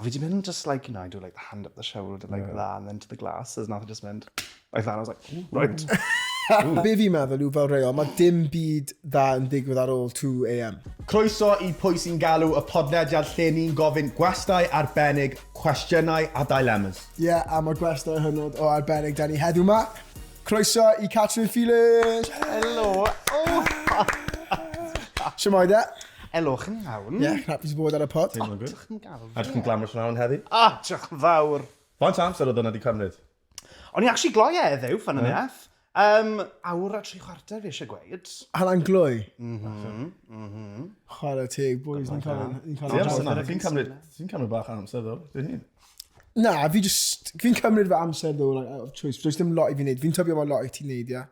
Fi 'di mynd just like, you know, I do like the hand up the shoulder like that and then to the glasses, nath e just mynd like that, I was like, ooh, right. Be fi'n meddwl yw fel reol, mae dim byd dda yn digwydd ar ôl 2am. Croeso i Pwy Sy'n Galw, y podlediad lle ni'n gofyn gwestai arbennig, cwestiynau a dilemmas. Ie, yeah, a mae'r gwestai hynod o arbennig da ni heddiw ma. Croeso i Catrin Feelings! Helo! Oh! Shwmae de? Helo, chi'n iawn? Ie, yeah, hapus i bod ar y pod. Teimlo'n good. Diolch yn galw. Edrych yn glamorous rhan heddi. Ah, diolch yn fawr. Faint amser oedd hwnna wedi cymryd? O'n i actually gloi heddiw, fun enough. Awr a 3/4 fi eisiau gweud. Hwnna'n gloi? Mhm, Chwarae teg, boys, ni'n cael... Ni'n cael Ti amser na, ti'n cymryd, ti'n cymryd bach o amser ddo, dyn ni? Na, fi just... Fi'n cymryd fy amser though, like, out of choice. Does dim lot i fi wneud. Fi'n tybio mae lot i ti wneud, ie.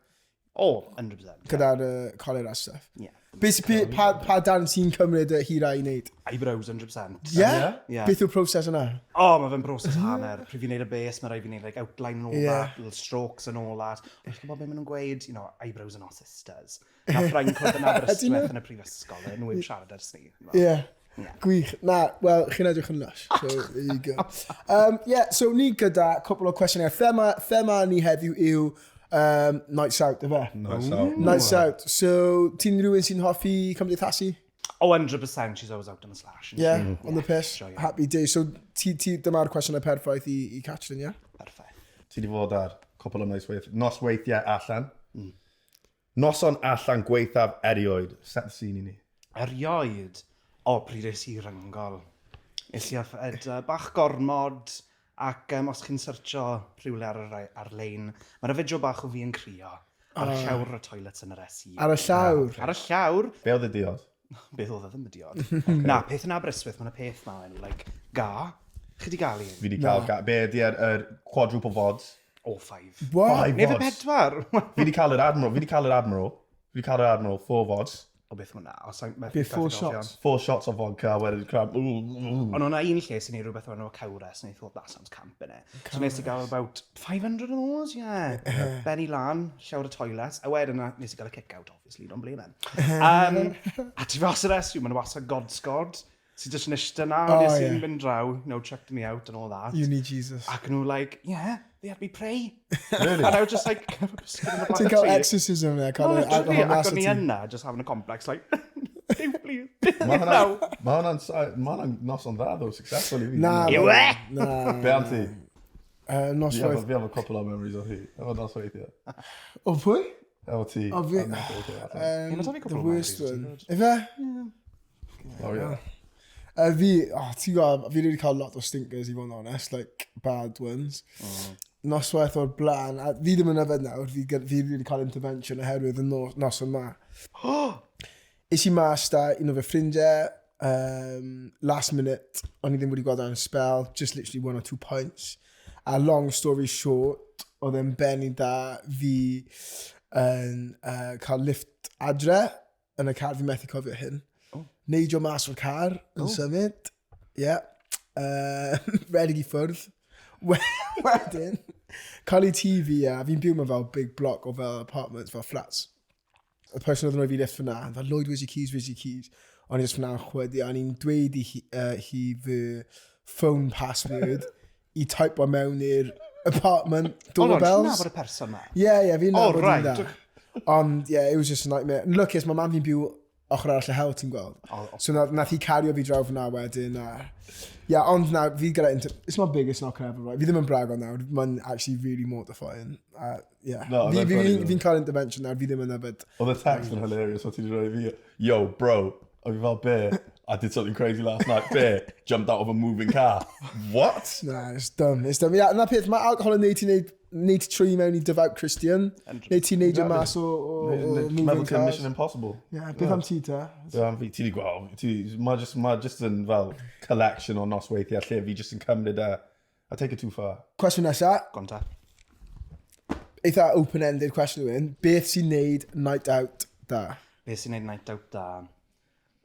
Oh, 100%. Gyda'r colur a stuff. Yeah. Basically, pa darn ti'n cymryd y hira i wneud? Eyebrows, 100%. Yeah? Yeah. Beth yw'r proses yna? Oh, mae fe'n broses hanner. Pryd fi'n neud y base, mae rhaid fi neud like, outline and all that, little strokes and all that. Ond chi'n gwybod beth maen nhw'n gweud? You know, eyebrows are not sisters. Nath rhain cwrdd yn Aberystwyth yn y prifysgol, nhw heb siarad ers ni. Yeah. Gwych. Na, wel, chi'n edrych yn lush. So, there you go. Yeah, so ni gyda cwpl o cwestiynau. Thema ni heddiw yw Nights Out, ife? Nights Out. Nights Out. So, ti'n rhywun sy'n hoffi cymdeithasu? Oh, 100%, she's always out on the slash. Yeah, on the piss. Joio. Happy day. So, ti, dyma'r cwestiynau perffaith i Catrin, yeah? Perffaith. Ti wedi fod ar cwpl o nosweithiau allan. Noson allan gweithaf erioed. Set the scene i ni. Erioed? O, pryd es i ryngol. Nes i yfed bach gormod ac os chi'n searcho rhywle ar yr ar-lein, mae'na fideo bach o fi yn crio ar y llawr y toilets yn yr SU. Ar y llawr? Ar y llawr. Be oedd y diod? Beth oedd e ddim y diod. Na, peth yn Aberystwyth, mae'na peth ma enw, like, ga. Chi di gael un? Fi wedi cael ga. Be ydy'r quadruple vods? O, five. What? Five Neu fe vods. pedwar. Fi wedi cael yr Admiral. Fi wedi cael yr Admiral. Fi wedi cael yr Admiral. Four vods. O, beth hwnna? O, Be, four shots? Four shots of vodka. Wedyn crab. Ond o'na un lle sy'n neud rhywbeth o'r enw Cawres, and I thought that sounds camp, innit? So nes i gael about 500 of those, yeah. Benny lan, llawr y toilet, a wedyn nes i gael y kick out, obviously, don't blame them. A ti fas yr SU, mae'n wastad God Squad, sy'n just yn eistedd na, nes i'n mynd draw, checked me out and all that. You need Jesus. Ac nhw like, yeah, they had me pray. Really? And I was just like, can I have a biscuit in the black Ti'n cael tea? exorcism there, cael No, literally, alcohol ac mas o'n o i ti. yna, just having a complex, like, "Ew, please." Mae No. hwnna'n noson dda, though, successful i fi. Na. Yw e? Na. Be am ti? Noswaith. Fi have a couple of memories o hi. Efo nosweithiau. O pwy? Efo ti. O fi. A nosweithiau allan. Ma' 'da fi The cwpl o worst memories, one. Ife? Oh, yeah. Fi, oh, ti'n gwybod, fi wedi cael lot o stinkers i fod yn honest, like bad ones. Noswaith o'r blaen, a fi ddim yn yfed nawr, fi wedi cael intervention oherwydd y noson ma. Es i mas da un o fy ffrindiau, last minute, o'n i ddim wedi gweld am spell, just literally one or two pints. A long story short, oedd e'n benni da fi yn cael lift adre yn y car, fi methu cofio hyn. Oh. Neidio mas o'r car yn symud. Yeah. Redeg i ffwrdd. Wedyn, cael ei TV a fi'n byw mewn fel big block o fel apartments, fel flats. Y person oedd yn rhoi fi lift fyna, fel, "Lloyd, where's your keys, where's your keys?" O'n i just fyna'n chwydu, a o'n i'n dweud i hi fy phone password i type o mewn i'r apartment Hold on, ti'n doorbells. nabod y person ma? Yeah, fi'n Oh, nabod right. hi'n dda. Ond, yeah, it was just a nightmare. And lwcus, mae mam fi'n byw ochr arall y hewl, ti'n gweld. Oh, So nath hi cario fi draw fyna wedyn. A, yeah, ond na, fi gyda... It's not big, it's not clever, right? Fi ddim yn brago nawr. Mae'n actually really mortifying. Yeah. No, that's funny, though. Fi'n cael intervention nawr, fi ddim yn yfed. Oedd y text yn hilarious, o ti wedi rhoi fi, "Yo, bro," a fi fel, "Be? I did something crazy last night." "Be?" "Jumped out of a moving car." "What?" Nah, it's dumb, it's dumb. Yeah, na peth, mae alcohol yn neud ti'n neud ti troi mewn i devout Christian. Neud ti'n neidio mas o moving Meddwl ti'n cars. Mission Impossible. Yeah, beth am ti ta? Be am fi, ti di gweld, ti, mae just yn fel collection o nosweithiau lle fi just yn cymryd e, I take it too far. Cwestiwn nesa, Go on ta. Eitha open-ended question yw un. Beth sy'n neud night out da? Beth sy'n neud night out da?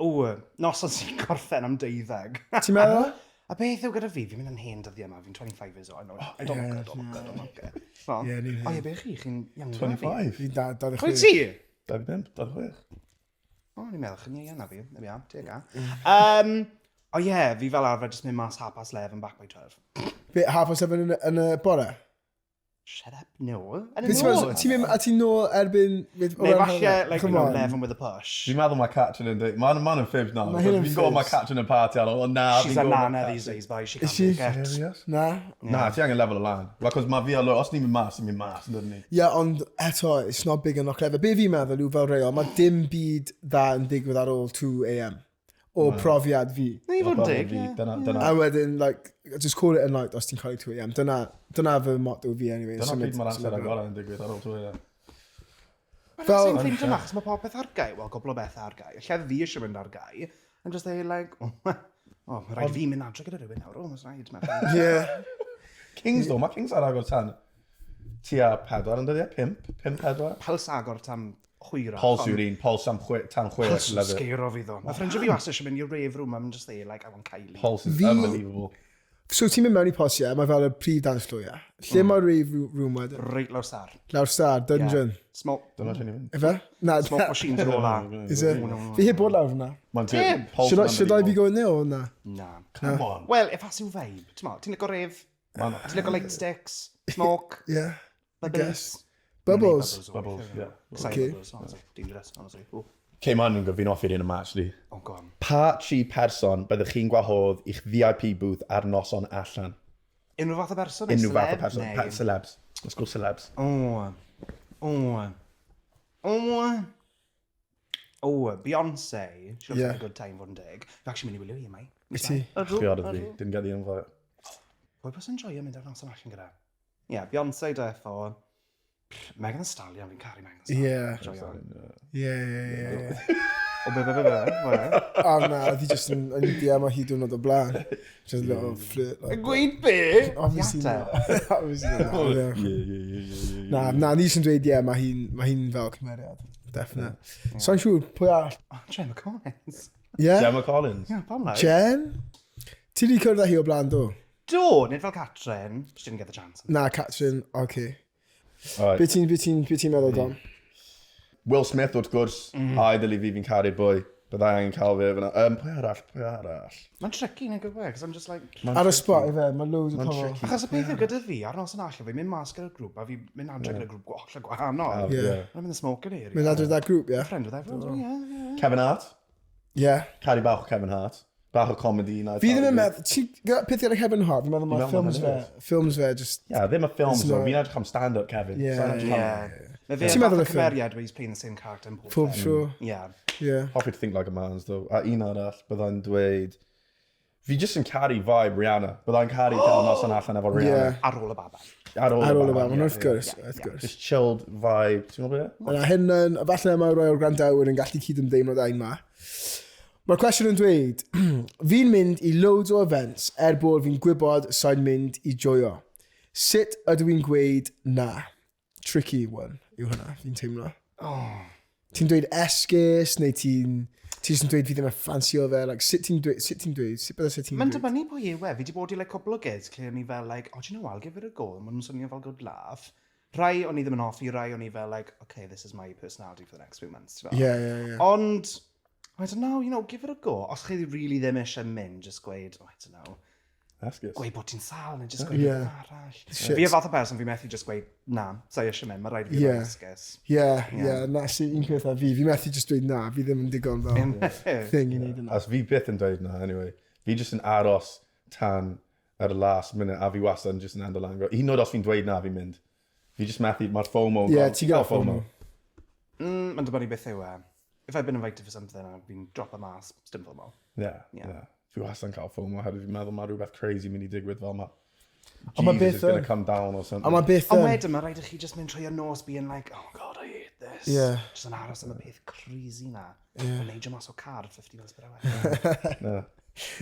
O, noson sy'n gorffen am 12. Ti'n meddwl? A beth yw gyda fi? Fi'n mynd yn hen dyddiau yma, fi'n 25 years old. I know, I don't look good, I don't look good, I don't look good. Well, Yeah, ni'n O ie, be chi? Chi'n younger na fi? 25. Fi'n da, Pwy ti? 25, 26. O, ni'n meddwl chi'n iau na fi. There we are, teg a. O ie, yeah, fi fel arfer just mynd mas 11:30, back by 12. Be, 7:30 yn y bore? Shut up, no. Yn y Be ti'n meddwl, nos. Ti'n mynd, a ti'n nôl erbyn... Neu falle, like, you Come know, on. 11 with a push. Fi'n meddwl mae Catrin yn dweud, mae'n ma yn fibs nawr. Ma' hyn yn Fi'n gwybod mae fibs. Catrin yn party ar ôl, na, She's fi'n a gwybod ma' nana Catrin- these days, boy. She can't she? make it. Serious? Na. Na, ti angen lefel o lan. Because mae fi a Lou, os ni'n mynd mas, ni'n mynd mas, yn dydyn ni. Ie, yeah, ond eto, it's not big and not clever. Be fi'n meddwl yw fel reol, mae dim byd dda yn digwydd ar ôl 2am. O profiad fi. Neu i fod yn dig, Fi, ie. Dyna, dyna, A wedyn, like, just call it a night os ti'n cael 2am. Dyna fy motto fi anyway. dyna Symud- pryd mae'r amser symud- agorau yn digwydd ar ôl 2am. Fel... Same thing dyna, achos mae popeth ar gau. Wel, gwbl o beth ar gau. Lle fi eisiau mynd ar gau, I'm just there like, oh, oh mae rhaid fi mynd adre gyda rhywun nawr. Oh, mae'n rhaid. mae'n Yeah. Kings though, mae Kings ar agor tan tua 4 yn dyddiau, 5, 5, 4. Pulse agor tan hwyrach. Pulse yw'r un, Pulse am tan 6. Pulse yn Love it. sgeiro fi ddo. Mae ffrindiau fi wastad eisiau mynd i'r rave room, I'm just there like, I want Kylie. Pulse is unbelievable. So ti'n mynd mewn i Pulse, ie, mae fel y prif dance floor, ie. Lle mae'r rave room wedyn? Reit lawr star. Lawr star, dungeon. Smoke, Dyna lle ni'n mynd. Ife? Na, smoke machines and all that. Is it? Fi heb bod lawr fyna. Mae'n good. Pulse Should I, is should I be unbelievable. going there or na? Na. Come on. Well, if that's your vibe, ti'n mo, ti'n licio rave, ti'n licio light sticks, smoke, Yeah. I bubbles. guess. Bubbles. Bubbles, yeah. Okay. Okay. Bubbles, honestly. Dangerous, honestly. Oh, Okay, ma'n nhw'n gyfyn off i'r un yma, actually. oh, go on. Pa tri person byddwch chi'n gwahodd i'ch VIP booth ar noson allan? Unrhyw fath o berson? neu Unrhyw fath o celeb, person. neu- Celebs. Let's go celebs. Oh. Oh. Oh. Beyonce. She looks like a good time, fod yn deg. Fi actually mynd i wylio hi yma. Wyt ti? Chwiorydd fi. Didn't get the invite. Pwy bys yn joio mynd ar noson allan gyda? Yeah, Beyonce defo. Pff, Megan Thee Stallion, fi'n caru Megan Thee Stallion. Joio. Yeah. O, be, be, be, be, be? Oh, na, oedd hi just yn DM o hi diwrnod o blaen. Just a little flirt. Like, Gweud be? Obviously Iata. not. Obviously not. Yeah. Yeah. Na, ni sy'n dweud, ie, mae hi'n fel cymeriad. Definite. So'n siŵr, pwy arall? Oh, Gemma Collins. Yeah? Gemma Collins. Yeah, pam lai? Jen? Ti di cwrdd â hi o blaen, do? Do, nid fel Catrin. She didn't get the chance. Na, Catrin, okay. Alright. Be ti'n meddwl, Dom? Will Smith, wrth gwrs. Ideally fi fi'n caru'r boi. Byddai angen cael fe fyna. Pwy arall? Pwy arall? Mae'n tricky, nag yw e, cos I'm just like... Ar y spot, ife, mae loads o pobl. tricky. Achos y peth yw gyda fi, ar noson allan, fi'n mynd mas gyda'r grŵp, a fi'n mynd adre gyda grŵp hollol gwahanol. Yeah. I'm in the smoking area. Mynd adre that group, yeah? Friend with everyone, yeah. Kevin Hart. Yeah. Caru bach o Kevin Hart. Bach o comedy. Na, Fi ddim yn meddwl, ti, gyda peth gyda Kevin Hart, fi'n meddwl Fi'n mae meddwl ffilms ma'n fe, hilarious. ffilms fe, just, Yeah, ddim y ffilms, It's though. not- Fi'n edrych am stand-up, Kevin. Sa'n edrych am- Yeah. Mae fe Ti'n fath meddwl o y ffilm? cymeriad where he's playing the same character in pob pob film. tro, Yeah. yeah. Hoffi to think like a man's, though. A un arall, byddai'n dweud... Fi just yn caru vibe Rihanna. Byddai'n caru cael noson allan efo Rihanna. Yeah. Ar ôl y baban. Ar ôl Ar ôl y baban, baban, yeah, wrth gwrs, yeah, wrth yeah. gwrs. Just chilled vibe. Ti'n gwybod beth? Yna hyn yn, falle mae rai o'r gwrandawyr yn gallu cyd-ymdeimlo da un ma. Mae'r cwestiwn yn dweud, fi'n mynd i loads o events er bod fi'n gwybod sa'n mynd i joio. Sut ydw i'n gweud na? Tricky one yw hwnna, fi'n teimlo. Oh. Ti'n dweud esgus, neu ti'n... Ti jyst yn dweud fi ddim yn ffansio fe, like, sut ti'n dweud, sut ti'n dweud, sut bydde sut ti'n Mae'n dweud? dibynnu pwy yw e. Fi wedi bod i like cwpl o gigs lle o'n i fel like, oh, do you know what, I'll give it a go. Maen nhw'n swnio fel good laugh. Rai o'n i ddim yn hoffi, rai o'n i fel like, okay, this is my personality for the next few months. ti'n fel? Yeah. Ond, I don't know, give it a go. Os chi really ddim eisiau mynd, just gweud, oh, I don't know, Esgus. gweud bod ti'n sâl neu just gweud Yeah. yeah. arall. Shit. Fi y fath o person fi methu just gweud, na, sa i eisiau mynd, mae rhaid i fi roi esgus. Yeah, na, sy'n un peth â fi. Fi methu just dweud na, fi ddim yn digon fel thing i wneud yna. As fi byth yn dweud na, anyway. Fi just yn aros tan ar y last minute, a fi wastad yn just yn endo lan. Hyd yn oed os fi'n dweud na, fi'n mynd. Fi just methu, mae'r FOMO. yn Yeah, gone. ti'n gael FOMO. Mae'n dibynnu beth yw e. If I've been invited for something and I've been drop a mas, dim FOMO. Yeah. Fi wastad yn cael FOMO, oherwydd fi'n meddwl mae rhywbeth crazy mynd i digwydd fel ma. Ond ma' Jesus byth is gonna yn. come down or something. A mae byth Ond yn. wedyn, mae rhaid i chi just mynd trwy y nos being like, oh God, I hate this. Just yn aros am y peth crazy na. Yeah. Neidio mas o car at 50 miles per hour. Yeah.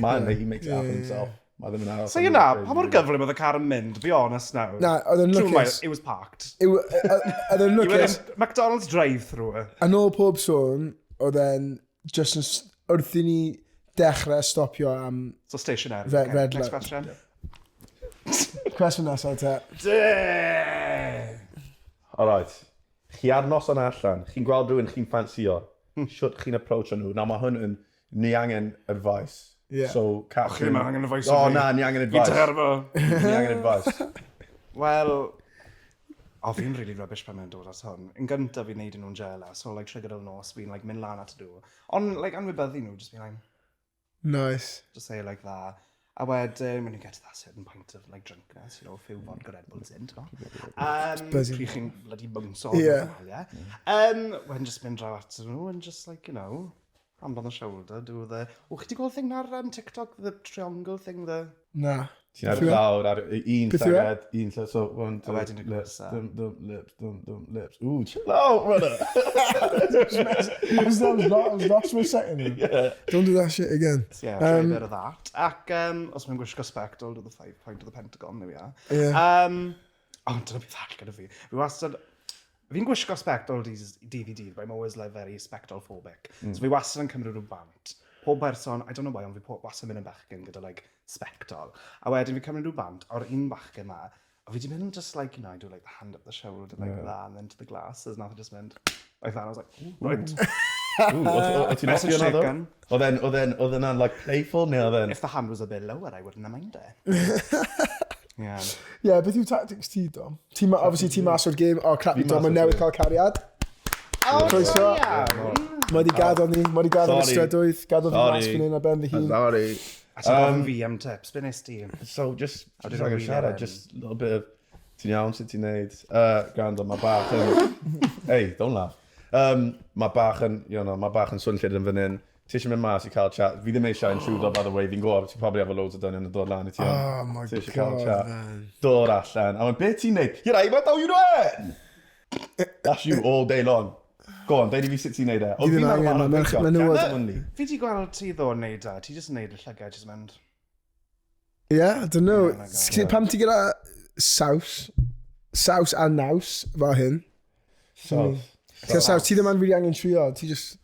Man, he makes it happen himself. Mae ddim yn aros. So am you know, rhywbeth pa mor crazy. gyflym oedd y car yn mynd, be honest now. Na, oedd yn True mile, lwcus. it was parked. Oedd yn You were lwcus. in McDonald's drive-through. Yn ôl pob sôn, oedd e'n just yn wrth i ni dechrau stopio am So stationary. Red- okay. red Next light. question. Cwestiwn nesaf te. Yeah. Alright. Chi ar noson allan, chi'n gweld rhywun chi'n ffansio, shwt chi'n approach nhw. Na, mae hwn yn, ni angen advice. Yeah. So, Catrin... Chi ddim angen advice O, o fi. na, ni angen Fi'n advice. terrible. Ni angen advice. Wel, o, fi'n really rubbish pan mae'n dod at hwn. Yn gyntaf fi'n neud nhw'n jealous, so like trwy gydol nos fi'n like mynd lan at y nhw. Ond like anwybyddu nhw, just be like, Nice. just say it like that. A wedyn, when you get to that certain point of like drunkenness, you know, a few vodka Red Bulls in, ti'n buzzing. Pryd chi'n bloody bwnso. Yeah. Yeah. Wedyn just mynd draw at nhw and just like, you know, hand on the shoulder, do the... O, chi 'di gweld thing ar TikTok, the triangle thing, the... Na. Ti'n edrych lawr ar un Beth yw e? llygad, un llygad, so one, two, A wedyn y lips, coesau. dum, dum, lips, dum, dum, lips. Ooh, chill out, brother. I was lost for a second. Yeah. Don't do that shit again. Yeah, try a bit of that. Ac os mae'n gwisgo spectol, do the five point of the pentagon, there we are. Yeah. Oh, dyna beth arall gyda fi. Fi wastad... Fi'n gwisgo spectol dydd i dydd, but I'm always like very spectol phobic. So fi wastad yn cymryd rhyw bant. Pob person, I don't know why, ond fi wastad yn mynd yn bachgen gyda like spectol. A wedyn fi'n cymryd rhyw bant, o'r un bachgen ma, a fi di mynd just like, you know, I do like the hand up the shoulder like that, and then to the glasses, and nath e just mynd like that, and I was like, ooh, right. Ooh, o ti'n Message hoffi hwnna, though? taken. Oedd e'n like playful, neu oedd e'n... If the hand was a bit lower, I wouldn't have minded it. Yeah. Yeah, beth yw tactics ti, Dom? Ti ma, obviously, ti mas o'r game. Oh, crap, Fi Dom, mas mae o'r newydd game. cael cariad. Oh, Croeso. iawn. Mae wedi gadael ni, mae wedi gadael y Sorry. strydoedd, gadael fi mas Sorry. fan hyn ar ben fy hun. Sorry. A ti'n gofyn fi am tips, be nes ti? So, just did I like a reel it siarad, in? just a little bit of... Ti'n iawn, sut ti'n neud? Gwrando, mae bach yn... Hey, don't laugh. Mae bach yn, you know, mae bach yn swnllyd yn fan hyn. Ti eisiau mynd mas i cael chat? Fi ddim eisiau intrudo, by the way. Fi'n gwybod, ti'n probably efo loads o dynion yn dod lan i ti. Oh my Ti eisiau cael God, chat. man. Dod allan. A mae'n, beth ti'n neud? You're right, what are you doing? That's you all day long. Go on, deud i fi sut ti'n neud e. Fi ddim angen, ma' menywod- Fi di gweld ti ddo yn neud e, ti jyst yn neud y llygau, jyst mynd... Yeah, I don't know. Yeah, my God. Pam ti gyda saws, saws a naws fel hyn? Saws. Ti'n saws, ti ddim yn really angen trio, ti just...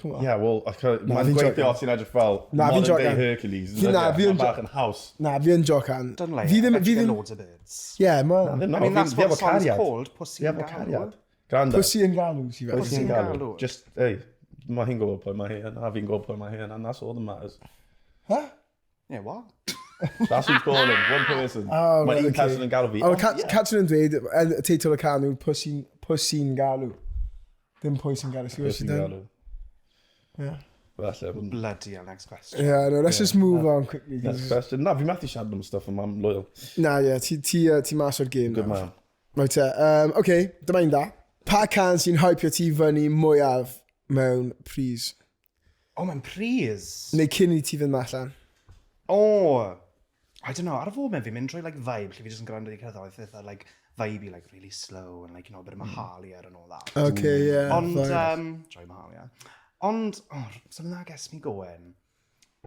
Come on. Yeah, well, Na, mae'n fi'n gweithio jocan. os ti'n edrych fel Na, fi'n modern day jocan. Hercules. Na, fi'n Mae bach yn haws. Na, fi yn jocan. Don't lie, Fi ddim, I bet fi you get ddim... loads of birds. Yeah, ma... Na, ddim, I mean, that's fi what efo the song's cariad. called, Pussy Fi yn efo Galw. cariad. Granda. Pussy yn galw, ti fel. Pussy yn yn galw. galw. Just, hey, mae hi'n gwybod pwy mae hi yn, a fi'n gwybod pwy mae hi yn, and that's all that matters. Huh? Yeah, what? That's who's calling, one person. Oh, Mae right, un okay. person yn galw fi. Oh, Oh, yeah. Catrin yn dweud, y teitl y can yw Pussy'n Galw. Dim pwy sy'n galw. See what Pussy she yn done? galw. Yeah. Falle. Bloody hell, next question. Yeah, no, let's just move on quickly. Next question. Na, fi methu siarad am stuff yma, I'm loyal. Na, yeah, ti mas o'r game Good nawr. man. Right te. Okay, dyma un da. Pa can sy'n hypio ti fyny mwyaf mewn pris? Oh, mae'n pris. Neu cyn i ti fynd allan? Oh, I don't know, ar y foment fi'n mynd trwy like vibe, lle fi jyst yn gwrando i cerddoriaeth eitha like vibey, like really slow and like, you know, a bit of Mahalia and all that. Okay, yeah. Ond, fine. joy Mahalia. Ond, oh, something that gets me going.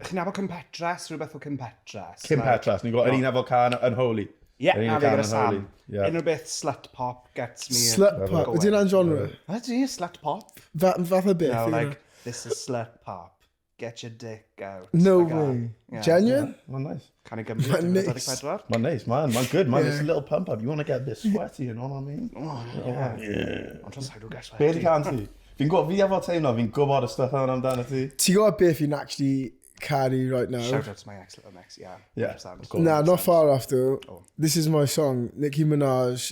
Chi'n nabod Kim Petras, rhywbeth o Kim Petras? Kim Like- Petras, ni'n gwybod, yr un efo can Unholy. Yeah, Yr un na efo fi can gyda Sam. Unholy. Yeah. Unrhyw beth slut pop gets me Slut pop. going. Ydy hwnna'n genre? Ydy, slut pop. Fath o beth? No, yw hwnna? like, this is slut pop. Get your dick out. No Like that. way. Yeah. Genuine? Mae'n nice. Can I Gymru Ma'n nice. 2024? Mae'n nice, man. Mae'n good, man. It's Yeah. a little pump up. You want to get a bit sweaty, you know what I mean? Oh, yeah. Ond dros I do get Be di sweaty. can ti? Fi'n gwybod, fi efo teimlo, fi'n gwybod y stuff yna amdano ti. Ti'n gwybod beth fi'n actually caru right now? Shout out to my ex, little mix, yeah. Yeah, 100%. of course. Nah, not far off though. Oh. This is my song, Nicki Minaj.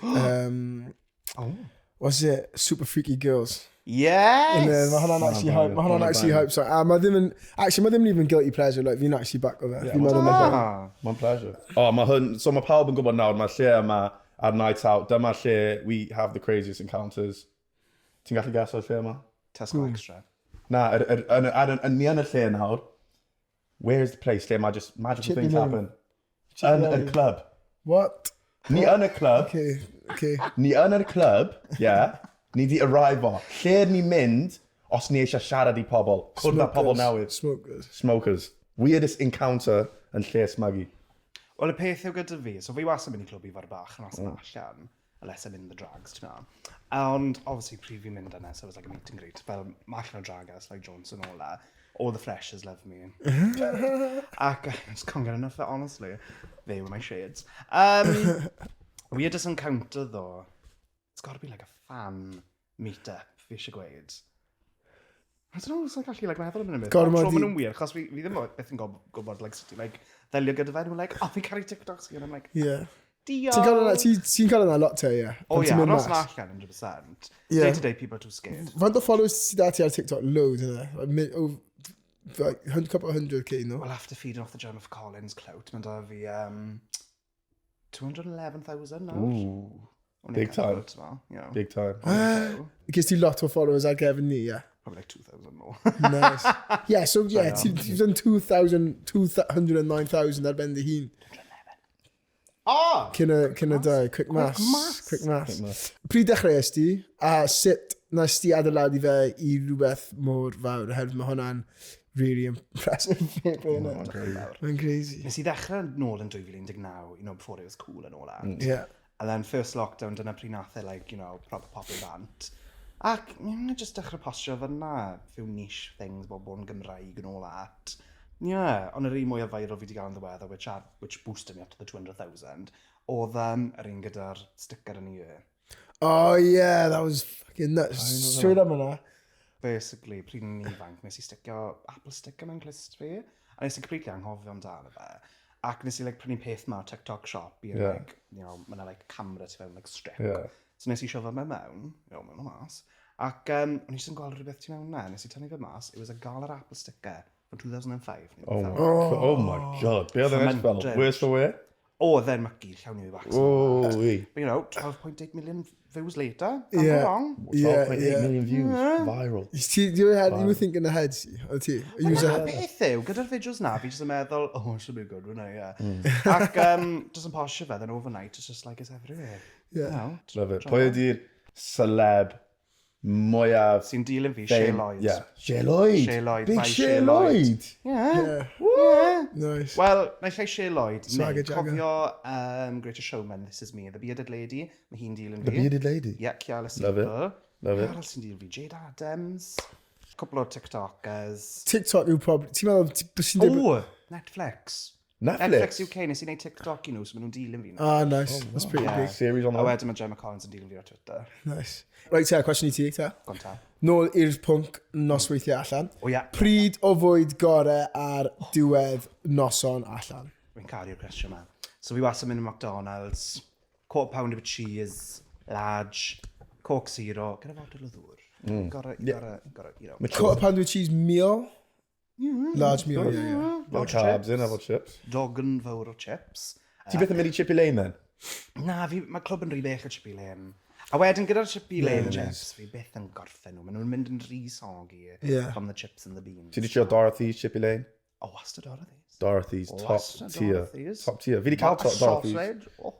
Oh. What's it? Super Freaky Girls. Yes! And then mae hwnna'n actually hype. Mae hwnna'n actually hype song. A mae ddim yn... Actually, mae ddim yn even guilty pleasure. Like, fi'n actually back with it. Fi'n meddwl mae hwn. Ah. Mae'n pleasure. Oh, mae hwn, so mae pawb yn gwybod nawr, mae lle yma ar night out, dyma lle we have the craziest encounters. Ti'n gallu guess o'r lle yma? Tesco Extra. Na, ni yn y lle nawr. Where is the place lle mae just magical Chippy things Lane. happen? Yn y Lane. club. What? Ni yn y club. Okay. Ni yn y club, yeah. Ni di arrive o. Lle ni'n mynd os ni eisiau siarad i pobl? Cwrdd â pobl newydd. Smokers. Smokers. Weirdest encounter yn lle smygu. Wel, y peth yw gyda fi, so fi wastad yn mynd i clwb i fod bach yn mm. allan, unless I'm in the drags, ti'n meddwl. Ond, obviously, pryd fi'n mynd yna, so it was like a meet and greet, fel, ma allan o dragas, like Johnson, all that. All the freshers love me. Ac I just can't get enough of it, honestly. They were my shades. Weirdest encounter, though, it's got to be like a fan meet-up, fi eisiau gweud. I don't know, it's like actually like meddwl am hynny. Gormod Tro i- maen nhw'n wir, achos fi ddim byth yn gwybod like, sut i like, ddelio gyda fe. Nhw'n like, "Oh, fi'n caru TikToks chi," and I'm like, Yeah. "Diolch." Ti'n cael yna lot te, ie? Oh Pan ti'n yeah, mynd nos mas. allan, 100%. Yeah. Day to day, people are too scared. Faint o followers sydd da ti ar TikTok? Loads, yna. Like, oh, like, couple of 100K, no? Well, after feeding off the Jennifer Collins clout, mae'n da fi 211,000 nawr. Ooh, Only a big couple, time. ti'n meddwl. Big time. Only Ges ti lot o followers ar gefn ni, ie? Probably like 2,000 more. Nice. Yeah, so yeah, ti'n done 2,000, 209,000 ar ben dy hun. Oh! Cyn y dau, quick maths. Maths. Quick maths. Pryd dechreuais ti, a sut nes ti adeiladu fe i rhywbeth mor fawr, oherwydd mae hwnna'n really impressive. Mae'n crazy. Nes i ddechrau nôl yn 2019, before it was cool and all that. Yeah. And then first lockdown, dyna pryd nath e, like, proper popio bant. Ac, just dechrau postio fyna, few niche things, bod yn Gymraeg and all that. Yeah, ond yr un mwyaf viral fi wedi gael yn ddiweddar, which boosted me up to the 200,000, oedd yr un gyda'r sticker yn ei ear. Oh yeah, that was fucking nuts. Straight am hwnna. Basically, pryd o'n i'n ifanc, nes i sticio Apple sticker mewn clust fi, a nes i completely anghofio amdano fe. Ac nes i like, prynu peth ma o TikTok shop i, like, mae 'na like, camera tu fewn, like, strip. So nes i shove fe mewn, mewn o mas. Ac o'n i jyst yn gweld rhywbeth tu mewn na, nes i tynnu fe mas, it was a Gala Apple sticker from 2005. Oh my, oh. Oh my God. Be oedd yn edrych fel? Fermented. Worse for wear? Oedd e'n mucky, llawn i wax. Oh, wee. But 12.8 million views later, can't go wrong. 12.8 million views. Viral. You were thinking ahead, si, o ti? You was Dyna ahead. beth yw, gyda'r fideos na, fi jyst yn meddwl, "Oh, it should be good, wouldn't it?" Yeah. Ac just yn postio fe, then overnight, it's just like it's everywhere. Love it. Pwy ydy'r celeb mwyaf Sy'n dilyn fi, Shay Lloyd. Yeah. Shay Lloyd. Shay Lloyd, Big by Shay Shay Lloyd. Lloyd. Yeah. Yeah. Yeah. Nice. Wel, naill ai Shay Lloyd, Swagger neu Jagger. cofio Greatest Showman, This Is Me, The Bearded Lady, mae hi'n dilyn The fi. Bearded Lady. Yeah, Kiala Love it. Seeple. Love it. Arall sy'n dilyn fi, Jade Adams. Couple o TikTokers. TikTok yw probably. Ti'n meddwl, sy'n dweud? Oh, Netflix. Netflix. Netflix UK, nes i wneud TikTok i nhw, so maen nhw'n dilyn fi nawr. Ah, nice. That's pretty big. Series on A that. wedyn mae Gemma Collins yn dilyn fi ar Twitter. Nice. Right, te, cwestiwn i ti, te. Go on ta. Nôl i'r pwnc nosweithiau allan. O ia. Pryd o fwyd gore ar diwedd noson allan? Fi'n caru'r cwestiwn yma. So fi wastad yn mynd i McDonald's, quarter pounder with cheese, large, Coke Zero, gyda fotel o ddŵr. Gotta. Quarter pounder with cheese meal? Large meal, yeah. Lot of carbs in, efo chips. Dogen fawr o chips. Ti byth yn mynd i Chippy Lane then? Na, fi, mae clwb yn rhy bech o Chippy Lane. A wedyn gyda'r Chippy Lane chips, fi byth yn gorffen nhw. Maen nhw'n mynd yn rhy soggy from the chips and the beans. Ti di trio Dorothy's Chippy Lane? Oh, wastad Dorothy's. Dorothy's top Wastad tier. Dorothy's. Top tier. Fi di cael A top Dorothy's. sausage. Oh,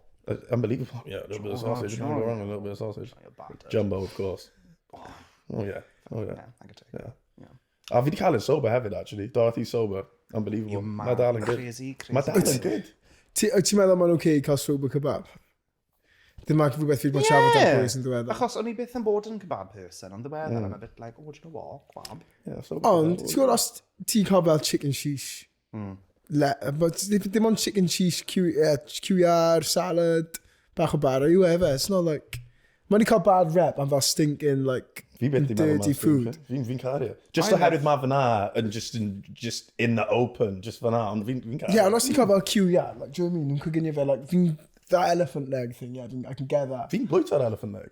Unbelievable. Yeah, a little bit of sausage. Can't go wrong with a little bit of sausage. You're bad. Jumbo, of course. Oh yeah. Oh yeah. Yeah, I could take Yeah. it. Yeah. A fi di cael yn sober hefyd, actually. Dorothy's sober. Unbelievable. You're Mae mad. dal yn good. Crazy, crazy. Mae dal yn good. Wyt ti'n meddwl mae'n okay i cael sober kebab? Ddim ac rhywbeth fi wedi bod yn siarad am boys yn ddiweddar. Achos o'n i byth yn bod yn kebab person, ond ddiweddar, I'm a bit like, "Oh, do you know what, kebab?" Yeah, sober Ond, kebab. ti'n gwybod os ti'n cael fel chicken shish? But dim ond chicken shish, QR, salad, bach o bara yw e fe. It's not like. Mae'n wedi cael bad rep am fel stinking, like, Fi byth di meddwl dirty ma'n food. Fi'n caru e. Just oherwydd mae fyna yn just in the open, just fyna, ond fi'n caru. Yeah, ond os ti'n cael fel QR, like, do you know what I mean? Nhw'n coginio fe, like, fi'n. That elephant leg thing, yeah, I can get that. Fi'n bwyta'r elephant leg.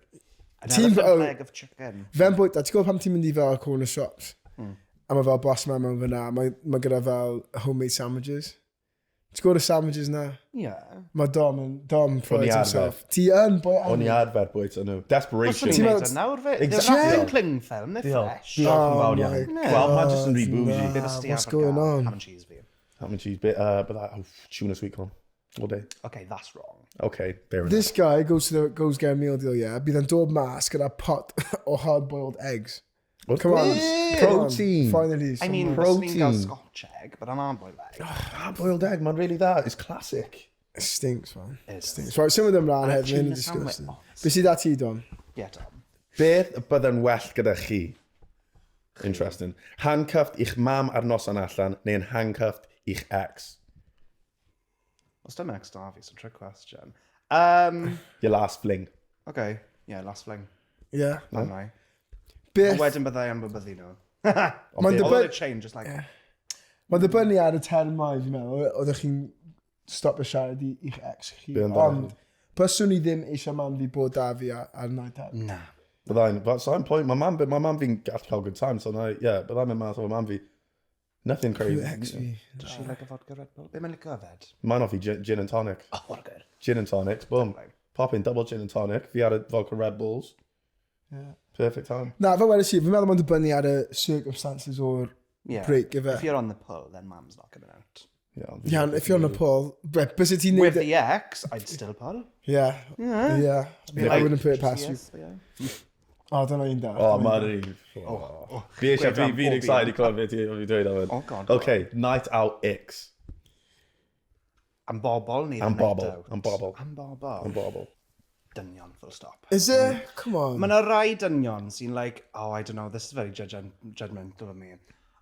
An Ti'n elephant oh. leg of chicken. Fe'n bwyta, ti'n gwybod pam ti'n mynd i fel corner shops? A mae fel boss man mewn fyna, mae gyda fel homemade sandwiches. Ti'n gwybod y sandwiches na? Yeah. Mae Dom yn, Dom prides arfer. himself. Ti yn boi O'n i arfer bwyta nhw. Desperation. Byswn i'n Ti'n neud o nawr fe. They're Exactly. not in cling film, they're Diolch. fresh. Diolch yn fawr Oh iawn. my Wel, mae just yn rhy bougie. Nah, Be fysa ti what's arfer going gael? on? Ham and cheese fi. Ham and cheese bit, but that, oh, tuna sweet corn. All day. Okay, that's wrong. Okay, fair enough. This guy goes get a meal deal, yeah. Bydd yn dod mas gyda pot o hard-boiled eggs. Of Come on. course. Come on. Protein. Finally. I mean, Protein. byswn i'n gael Scotch egg, but an hard-boiled egg. Hard-boiled egg, man, really that. It's classic. It stinks, man. It Stinks. Right, symud ymlaen And a hefyd, mae'n tuna sandwich. disgusting. Oh, Be sydd â ti, Dom? Yeah, Dom. Beth bydde'n well gyda chi? Interesting. Handcuffed i'ch mam ar noson allan, neu'n handcuffed i'ch ex? Os dim ex da fi, so trick question. Your last fling. Okay, yeah, last fling. Yeah. No. Beth, Wedyn byddai anwybyddu nhw. Mae'n Although the chain just like... Mae'n dibynnu ar y termau, fi'n meddwl. Oeddech chi'n stopio siarad i, i'ch ex chi. Be amdano Ond, byswn i ddim eisiau mam fi bod da fi ar, ar night out. Na. Byddai'n, but so I'm point, mae mam, ma mam fi'n gallu cael good time, so na, yeah, byddai'n mynd mas efo mam fi. Nothing crazy. Yw ex fi. Does she like a vodka Red Bull? Be mae'n licio yfed? Mae'n off i gin, gin and tonic. Oh, what a good. Gin and tonics, boom. Pop in double gin and tonic. Fi ar y vodka Red Bulls. Yeah. Perfect time. Na, fel wedes i, fi'n meddwl mae'n dibynnu ar y circumstances o'r Yeah. break, ife. If you're on the pull, then mam's not coming out. Yeah, ond fi- Yeah, if you're on the pull, but byse ti'n With neud... the ex, I'd still pull. Yeah. Yeah. Be I wouldn't put it past you. Yes, yeah. Oh, dyna un da. Oh, mae'n rhi. Fi eisiau, Gweud am fi, fi'n pob excited un. i clywed beth ti'n dweud am Oh, God. Okay, night out icks. Am bobl neu Am the night bobl, out? am bobl. Am bobl. Am bobl. Dynion, full stop. Is it? Come on. Mae yna rai dynion sy'n like, oh, I don't know, this is very judgmental of me.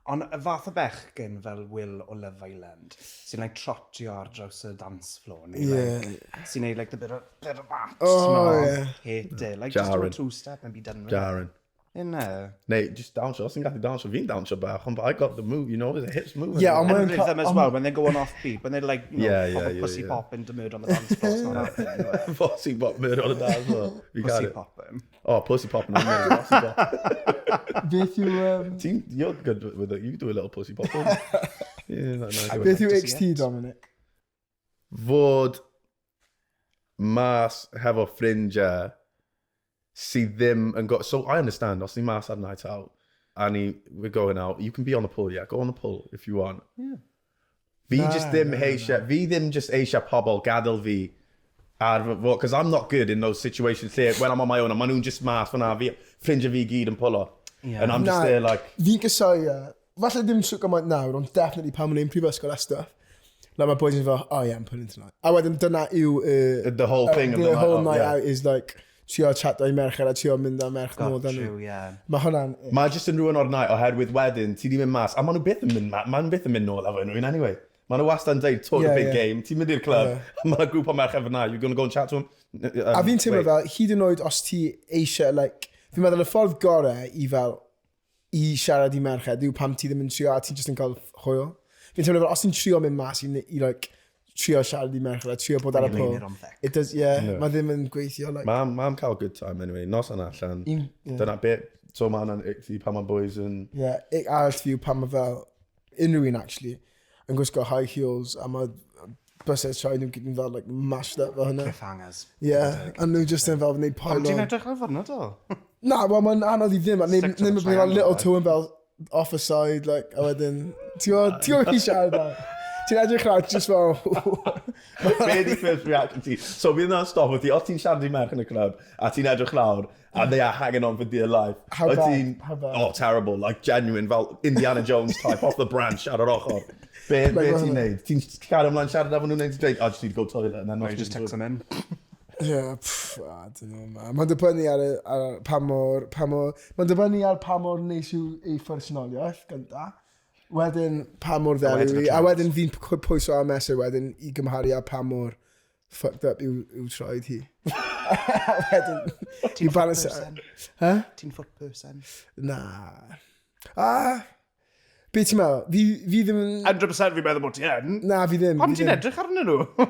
Ond y fath o bechgyn fel Will o Love Island, sy'n like trotio ar draws y dance floor, neu Yeah. like, sy'n neud like the bit of, bit of that, Oh, no? yeah. Hate it. Like, just do a Jarring. two-step and be done with it. Darren. Innit? Neu, just dawnsio. Os ti'n gallu dawnsio, fi'n dawnsio bach, ond I got the move, you know, there's a hips moving. Yeah, ond And mae'n... rhythm as well, when they're going off beat, when they're like, you know, Yeah, proper yeah, yeah, pussy yeah. pop into murder on the dance floor, it's not happening. anyway. Pussy pop murder on the dance floor. Fi Pussy cael it. popping. Oh, pussy popping. I'm gonna pussy pop. Beth yw... Ti'n, you're good with it. You do a little pussy pop. don't you? Yeah, that nice. I would Beth like yw to see XT, it. Dominic? Fod mas hefo ffrindiau sydd ddim yn go... So I understand, os ni mas ar night out, a ni, we're going out, you can be on the pull, yeah, go on the pull if you want. Yeah. Fi just ddim eisiau, fi ddim just eisiau pobl gadael fi ar fy fo, because I'm not good in those situations lle when I'm on my own, a maen nhw'n just mas fyna, fi, ffrindiau fi gyd yn pulo. Yeah. And I'm just Na. there like, Fi'n casáu e. Falle ddim sw gymaint nawr, ond definitely pan ma'n ein prifysgol a stuff. Like my boys yn fel, oh yeah, I'm pulling tonight. A wedyn dyna yw... the whole thing of the the night whole out, night yeah. out is like, trio chat o'i merched a trio mynd â merch nôl Got dan nhw. you, yeah. Mae hwnna'n... Mae jyst yn rhywun o'r night oherwydd wedyn, ti di mynd mas, a maen nhw byth yn mynd, ma maen nhw byth yn mynd nôl efo unrhyw un anyway. Maen nhw wastad yn deud, talk Yeah, a big yeah. game, ti'n mynd i'r club, yeah. mae'n grŵp o merched fyna, you're gonna go and chat to them. A fi'n teimlo fel, hyd yn oed os ti eisiau, like, fi'n meddwl y ffordd gorau i fel, i siarad i merched yw pam ti ddim yn trio a ti just yn cael hwyl. Fi'n teimlo fel, os ti'n trio mynd mas i, i like, trio siarad i merched a trio bod ar y You're pull. leaning on thick. It does, yeah, No. mae ddim yn gweithio, like, Mam, mam cael good time anyway, nos yn allan. Un- yeah. Dyna bit, so ma hwnna'n ick ti pan mae boys yn... yeah, ick arall fi yw pan mae fel, unrhyw un actually, yn gwisgo high heels a mae bysedd traed nhw gyd yn fel, like, mashed up fel hynna. Cliffhangers. Yeah, a nhw just yn fel wneud Ond pile ti'n on. edrych ar fyrna do? Na, wel, mae'n anodd i ddim. a Stick to the Neu mae fel triangle, little like. toe yn fel off the side, like, a wedyn... Ti'n gwybod, ti'n gwybod chi siarad am? Ti'n edrych ar just fel... Be di first reaction ti? So bydd yna'n stop o ti, os ti'n siarad i merch yn y club, a ti'n edrych lawr, and they are hanging on for dear life. How Wyt bad? ti'n- How bad? Oh, terrible. Like genuine, fel Indiana Jones type, off the branch ar yr ochr. Be, be Like, ti'n neud? Ti'n cario ymlaen siarad efo nhw neu ti'n dweud, I just need to go toilet, and then Or you just text them in. Yeah, pff, I don't know, man. Mae'n dibynnu ar, y- ar pa mor... Pa mor mae'n dibynnu ar pa mor neis yw ei phersonoliaeth, gynta. Wedyn, pa mor ddelw wedyn yw y hi. A traed. wedyn fi'n pwyso a mesur wedyn i gymharu â pa mor fucked up yw, yw troed hi. A wedyn, i balance it out. Person. Ti'n foot person. Na. Ah, be ti'n meddwl? Fi, fi ddim yn... 100% fi'n meddwl bod ti yn. Na, fi ddim. Pam fi ti'n ddim. edrych arnyn nhw?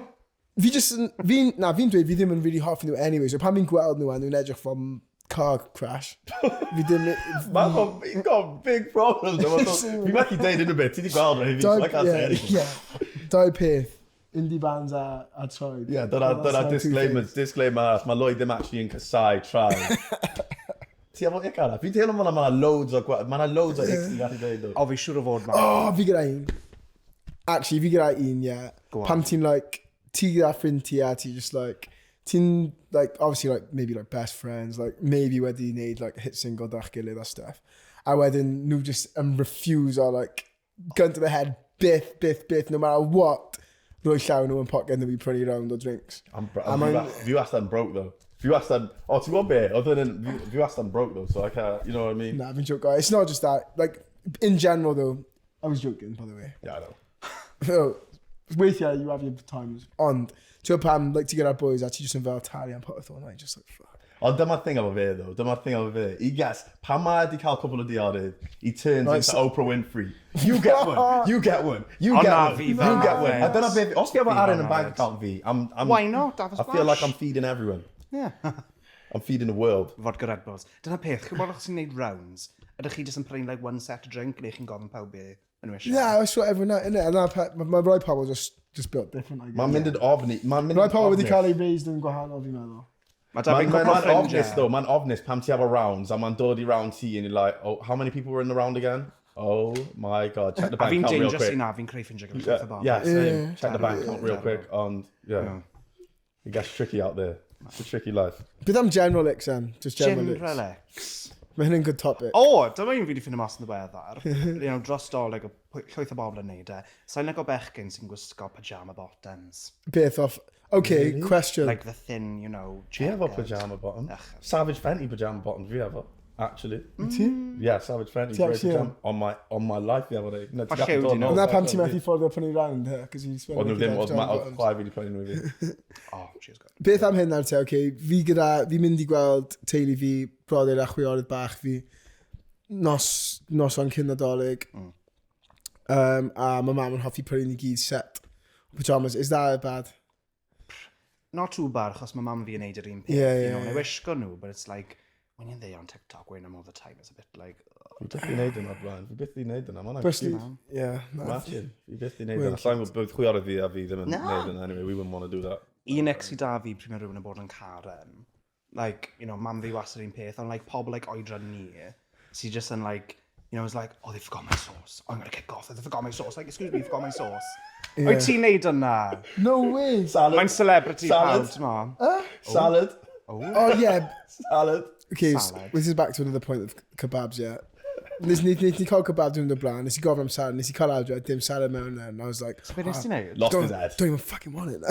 Fi just yn... Fi'n, na, fi'n dweud fi ddim yn really hoffi nhw anyway, so pan fi'n gweld nhw a nhw'n edrych fel car crash, fi ddim... Mae'n got, he's got big problems. Fi methu deud unrhyw beth, ti di gweld rhai fi, so I can't say yeah, anything. yeah. Dau peth. Indie bands a, a troed. Yeah, dyna, Well, dyna that's my two disclaimer, things. disclaimer arall, mae Lloyd ddim actually yn casau traed. Ti efo ick arall? Fi'n teimlo fel mae loads o, mae 'na loads o icks ti'n gallu dweud though. O, fi siŵr o fod ma. Oh, fi gyda un. Actually, fi gyda un, yeah. Go on. Pam ti'n like, ti gyda ffrind ti a ti just like, ti'n like, obviously like, maybe like best friends, like maybe wedi wneud like hit single da'ch gilydd a stuff. A wedyn nhw just yn refuse or like, gun to the head, byth, byth, byth, no matter what, roi llaw nhw yn poced nhw i prynu round o drinks. I'm bro- A mae'n- Fi wastad yn broke though. Fi wastad, oh ti'n gwybod be? Oedd hwn yn, fi- fi wastad yn broke though, so I can't, you know what I mean? Nah, fi'n joke. It's not just that. Like, in general though, I was joking, by the way. Yeah, I know. So, weithiau you have your times. Ond, ti'n gwybod pam, like, ti gyda'r boys a ti just yn fel talu am popeth all night, just like, fuck. Ond dyma'r thing efo fe, though. Dyma'r thing efo fe. He gets, pan mae wedi cael cwpl o diodydd, he turns Right, into Oprah Winfrey. You get one, you get one, you Ond get na one, fi you fel get 'na one. A fyd. dyna beth, os fi efo Fi fel arian 'na yn bank fyd. account fi, I'm, Why not? Have a I feel like splash. I'm feeding everyone. Yeah. I'm feeding the world. Vodka Red Bulls. Dyna peth, chi'n gwybod os chi'n neud rounds, ydych chi jyst yn prynu like one set of drink neu chi'n gofyn pawb be maen nhw eisiau? Yeah, I saw every night, innit? And that, mae rai pobl just built different, I guess. Mae'n mynd yn ofni. Mae'n mynd Rai yn pobl wedi ofnus. cael ei raised yn gwahanol, fi'n meddwl. Mae da fi'n Mae'n cwpl o ma ofnus, ffrindiau. though. Mae'n ofnus pam ti efo rounds, a mae'n dod i round ti, and you're like, "Oh, how many people were in the round again? Oh my God, check the A bank fi'n account real dangerous quick." i na, fi'n creu ffrindiau gyda Yeah, llwyth o bobl. yeah, same. Check the bank account real Terrible. quick. And yeah, it gets tricky out there. It's a tricky life. Beth am general icks then? Just general icks. General icks. Mae hynny'n good topic. O, dyma un fi wedi ffindo mas yn ddiweddar. Dros Dolig, o llwyth o bobl yn neud e. Sa'n like o bechgyn sy'n gwisgo pyjama bottoms. Beth off... Okay, question. Like the thin, Fi efo checkered. pyjama bottoms. Ugh. Savage Fenty pyjama bottoms fi efo, actually. Ti? Yeah, Savage Fenty. Ti Grey actually pyjama. On my life fi efo. No, Ma' lliw di nhw. Na pam ti'n methu fforddio prynu round, he? Cos you spend Oedd nhw like ddim, a oedd lifetime oedd bottoms. chwaer fi wedi prynu nhw i fi. Oh, she's good. Beth am hyn nawr te, okay, fi mynd i gweld teulu fi, brodyr a chwiorydd bach fi, noson cyn Nadolig. A mae mam yn hoffi prynu ni gyd set o pyjamas. Is that bad? Not too bad, achos mae mam fi yn neud yr un peth. And I wisgo nhw, but it's like, when you're there on TikTok wearing them all the time, it's a bit like, oh. Fi byth i wneud yna blaen. Fi byth i wneud yna. Mae'n Bristly, yeah. Na. Imagine. Fi byth i wneud yna. Sa'n gwybod bydd chwiorydd fi a fi ddim yn Na. wneud yna anyway. We wouldn't want to do that. Un ick sydd da fi pryd mae rhywun yn bod yn Karen. Like, mam fi wastad un peth, ond like, pobl like oedran ni, sydd just yn like, it's like, "Oh, they forgot my sauce. Oh, I'm gonna kick off. They forgot my sauce. Like, excuse me, you forgot my sauce." Wyt ti'n neud yna? No way. Salad. Mae'n celebrity Salad. pawb, ti'n mo? Salad. Oh, yeah. Salad. Okay, so Salad. this is back to another point of kebabs, yeah. Nes ni cael kebab dwi'n dod blaen, nes i gofyn am salad, nes i cael adre, dim salad mewn there, and I was like, Be nes ti neud? Lost don't, his head. don't even fucking want it.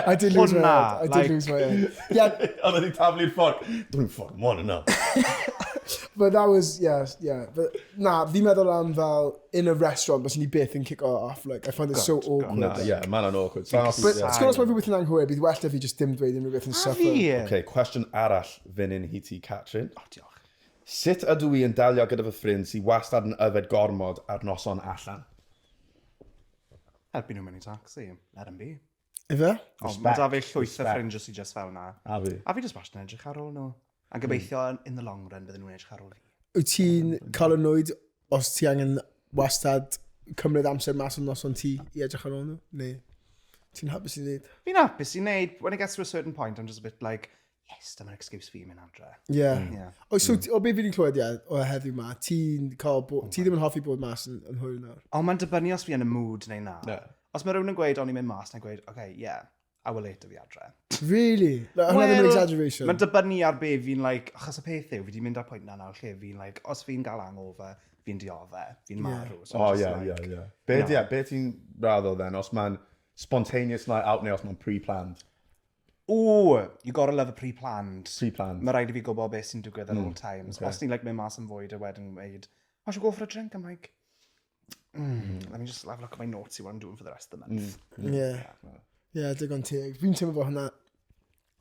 I did lose my Hwnna, head. I did lose my head. Yeah, Oedd wedi taflu'r fforc. "Don't even fucking want it now." But that was, yeah. But na, fi'n meddwl am fel in a restaurant, bys ni byth yn kick off. Like, I find it so Good, awkward. Na, yeah, mae'n awkward. So, But yeah. ti'n gwybod os mae rhywbeth yn anghywir, bydd well da fi just dim dweud unrhyw beth yn suffer. Fi? Okay, cwestiwn arall fan hyn i ti, Catrin. Oh, diolch. Sut ydw i yn delio gyda fy ffrind sydd wastad yn yfed gormod ar noson allan? Helpu nhw mewn i taxi. Let them be. Ife? Oh, mae da fi llwyth o Respect. ffrindiau sydd just fel na. A fi. A fi just wastad yn edrych ar ôl nhw. A gobeithio in the long run bydden nhw'n edrych ar ôl fi. Wyt ti'n cael annoyed os ti angen wastad cymryd amser mas o noson ti i edrych ar ôl nhw? Neu ti'n hapus i wneud? Fi'n hapus i wneud, when it gets to a certain point, I'm just a bit like, yes, dyma'r excuse fi i mynd adre. Yeah. Yeah. O, so, o be fi wedi clywed, ie, o heddiw ma, ti ddim yn hoffi bod mas yn hwyr nawr. Ond mae'n dibynnu os fi yn y mood neu na. Yeah. Os mae rhywun yn gweud o'n i'n mynd mas, na'n gweud, "Okay, yeah, hour later fi adre." Really? Like, hwnna ddim yn exaggeration. Mae'n dibynnu ar be fi'n like, achos y peth yw, fi wedi mynd ar pwynt na nawr lle fi'n like, os fi'n gael hangover, fi'n dioddef, fi'n marw. So I'm Oh, just yeah, like, yeah. Be, yeah, be ti'n rather then, os mae'n spontaneous night out neu os mae'n pre-planned? Ooh, you gotta love a pre-planned. Pre-planned. Mae rhaid i fi gwybod beth sy'n digwydd at all times. Os ti'n like, mynd mas am fwyd a wedyn gweud, "I should go for a drink," I'm like, let me just have a look at my notes, see what I'm doing for the rest of the month." Yeah. Yeah, digon teg. Fi'n teimlo fel hwnna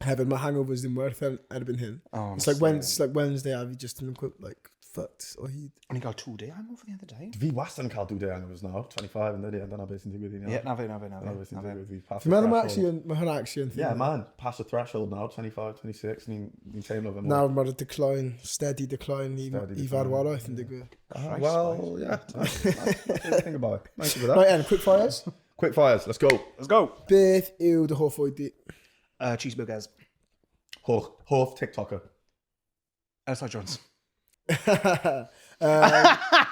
hefyd, mae hangovers ddim werth erbyn hyn. Oh, It's like Wednesday a fi just yn quite like fucked o hyd. O'n i'n cael 2-day hangover the other day. Fi wastad yn cael 2-day hangovers nawr, 25 yn dydi, a dyna beth sy'n digwydd i ni. Yeah, na fi, na fi, na Dyna fi. beth sy'n Na fi. digwydd. Fi pass Fi'n the meddwl mae threshold. actually yn, mae hwnna actually yn thing. Yeah, man, pass the threshold now, 25, 26, ni'n teimlo fe mwy. Nawr mae'r decline, steady decline Steady i decline, farwolaeth yn digwydd. Ah, well, yeah. Nice. Nice. Think about it. Thank you for that. Right, en, quick fires. Quick fires, let's go. Let's go. Beth yw dy hoff fwyd di? Cheeseburgers. Hoff TikToker. Elsa Jones. What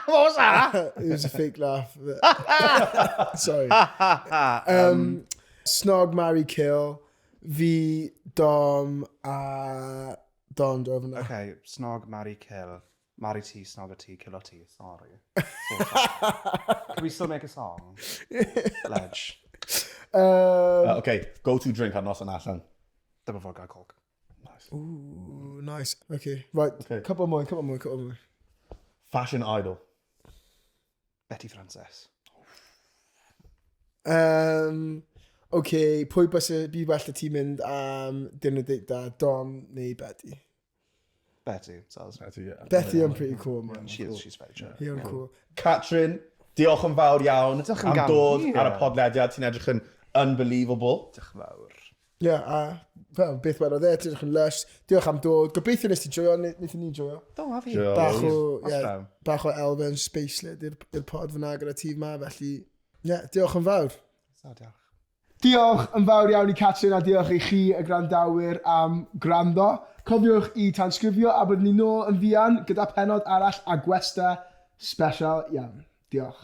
was that? It was a fake laugh. Sorry. Snog, marry, kill. Fi, Dom, a Don drove yna. Okay, snog, marry, kill. Marry ti, snog a ti, kill o ti. Sorry. So sorry. Can we still make a song? Ledge. Okay, go to drink ar noson allan. Double vodka coke. Nice. Ooh, nice. Okay, right. Okay. Couple more, couple more, couple more. Fashion idol. Betty Francis. OK, pwy bys y byd well ti mynd am dinner date da, Dom neu Betty? Betty, soz. Betty, yeah. Betty yn pretty cool, man. She is, she's very chill. Hi yn cool. Catrin, diolch yn fawr iawn Diolch yn am gam- dod Ie. ar y podlediad. Ti'n edrych yn unbelievable. Diolch yn fawr. Ie, yeah, a fel, beth wedodd e, ti'n edrych yn lush. Diolch am dod. Gobeithio nes ti joio, wnaethon ni joio. Do, a fi. Joio. Bach o, Os yeah, daw. bach o elfen spacelyd i'r pod fyna gyda ti ma, felly, ie, yeah, diolch yn fawr. So, diolch. Diolch yn fawr iawn i Catrin a diolch i chi y gwrandawyr am gwrando. Cofiwch i tansgrifio a byddwn ni nôl yn fuan gyda penod arall a gwesta special iawn. Diolch.